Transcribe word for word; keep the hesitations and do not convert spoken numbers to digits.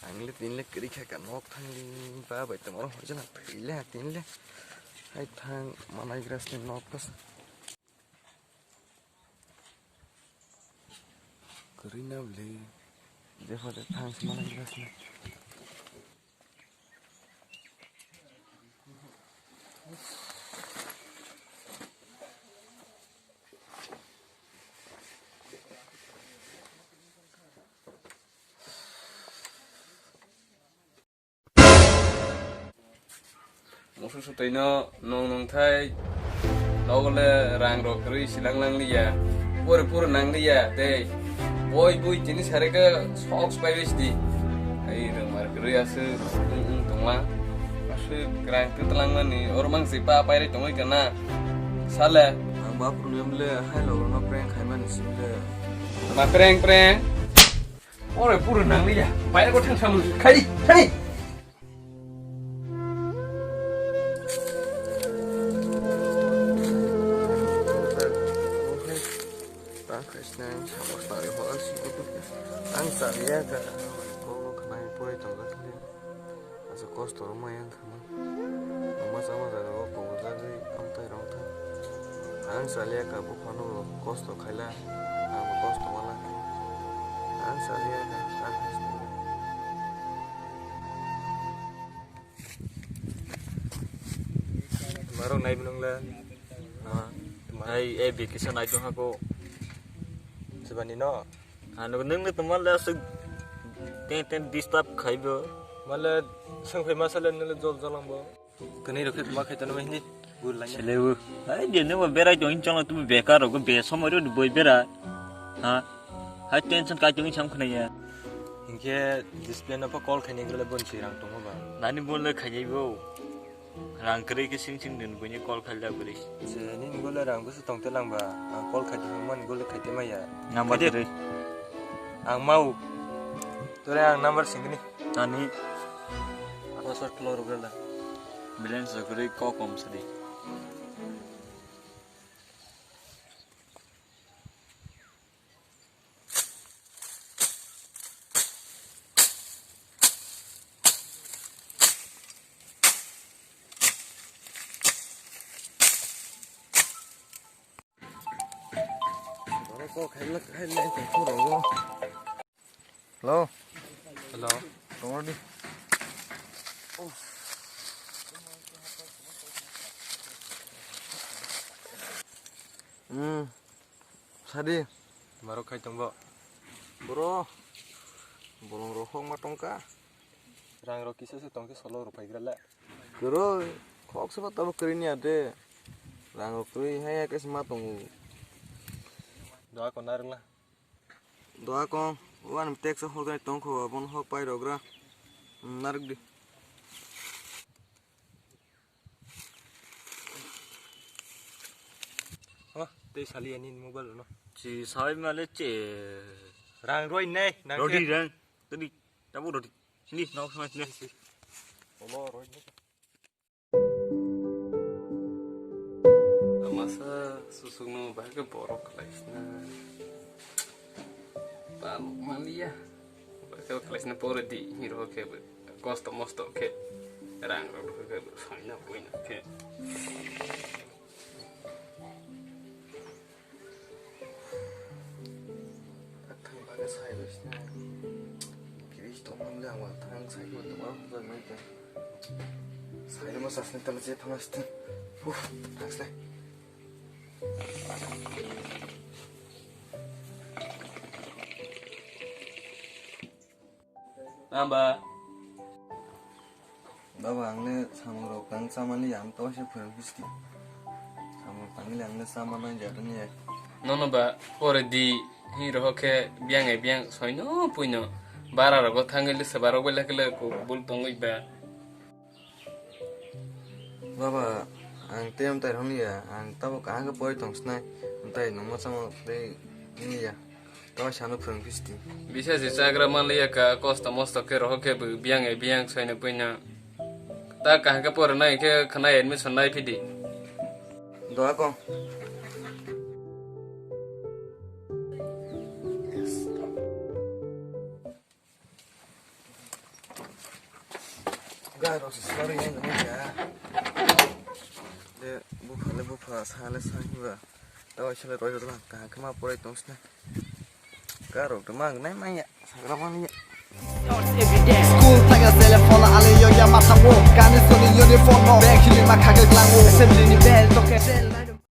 Ang le tini le kwrwi kha ka nok thangli ba bai tongma rok hoijakna thwi le ha tini le. Hai thang manai grasni nok bwsa. Kwrwi na bwlwi. Jepha de thang se manai grasni. Musu sutwi no nung nung thai nogo le rang rok kwrwi silang lang liya. Pore pore nang liya tei boi boi tini sare khe sok spai bai sidi. Ai rwng mar kwrwi aswk wng wng tongma. Aswk rang twtwlang mani oro mang si pa pai rai tongwi kana. Sale. Ang ba problem le hai lo no prank khai mani si le. Ma prank prank. Ore pura nang liya. Bayar ko thang samu. Khai khai. Tang khai snang samu tari ho asi ko. Ang saliya ka. Ko ko khnai poi tong ka. Asa kosto rok maya wngkha na. Ang masa masa rogo kobojagwi amtai rok thang. Ang saliya ka buphano bo kosto khaila. Ang bo kosto mala. Ang saliya ka ang hai sini. Marok nai bwnang le. Ai, ai, vacation ai tong hako. Sebani no. Ano nung le tongma le aswk ten ten disturb khaibo. Male sengphai masa le nung le jol jol angbo. Kani rokhe tongma khai tono hini gul lai. Selebu. Ai de nung berai tong chong tu bekar rok be somoi ro boi bera. Ha. Hai tension kai tong sam khna ya. Hinkhe display no pa call khaini gele bon si rang tongo ba. Nani bon le khaini bo. Rang kwrwi khe sing sing din buini call khaila kwrwi. Je nini gole rang bwswk tong te lang ba, ang call khai tongmani gole khai te maya. Number kwrwi. Ang mau. Tore ang number singni. Nani? Password klo rok rela. Balance rok kwrwi kokom sidi. Hello. Hello. Tongdi. Hmm. Sadi. Marok khai tongbo. Bro. Bolong rok hokma tongka. Rang rok kisa se tongke solo rok phaigra le. Kwrwi, khok se ba tabuk kwrwi ni ade. Rang rok kwrwi hai hai kaisa ma tongo. Doa ko narwkla. Doa ko, wan text hok jani tongkho, abon hok pai rogra. Hmm, narwk di. Oh, tei sali ani mobile no. Si sai male che. Rang roi nei, nang rodi ke. Rang, tadi, tabu rodi. Sini, nok sama sini. Olo roi nei. Masa susukno bahai khe borok khlaisna. Taluk maliya. Bahai khe khlaisna pore di, hiro khe kosto mosto khe rang rok khe soina buina khe. Thang bagwi sai rwsna. Kiri tongmang le ang thang sai ko tongmang hwnjak nai khe. Sai rwma sasni tala je thang astin. Uf, thangsle. Namba. Baba, ang le samung rok tang chamani ang to se phwrwng bisti. Samung tang le ang le chamana jatani ya. Nono ba pore di hi roho khe biang e biang soino puino. Bara rogo thangwi le seba rok bai le kubul tongwi ba. Baba, ang tei amtai rong ya, ang tabo kaham khe pori tong snai, amtai nungma chamung tei ni ya. Tawai sano phwrwng phisti. Bisa se chagra manliya ka, kosto mosto khe rohor khe bo biyang e biyang soino puino. Ta kaham khe pore nai khe khwnai admission nai phidi. Doa ko. Ga rok se sari yang nang ya. De bupha le bupha, sa le sa hiba. Tawai sele roi rok lang kaham khe ma porai tong sina. Ga rok de mang nai manya. Sagra manya. School taga sele phola ale yo ya mata wo. Kani soni uniform no. Bag hili ma khaga glango. Assembly ni bell to ke bell.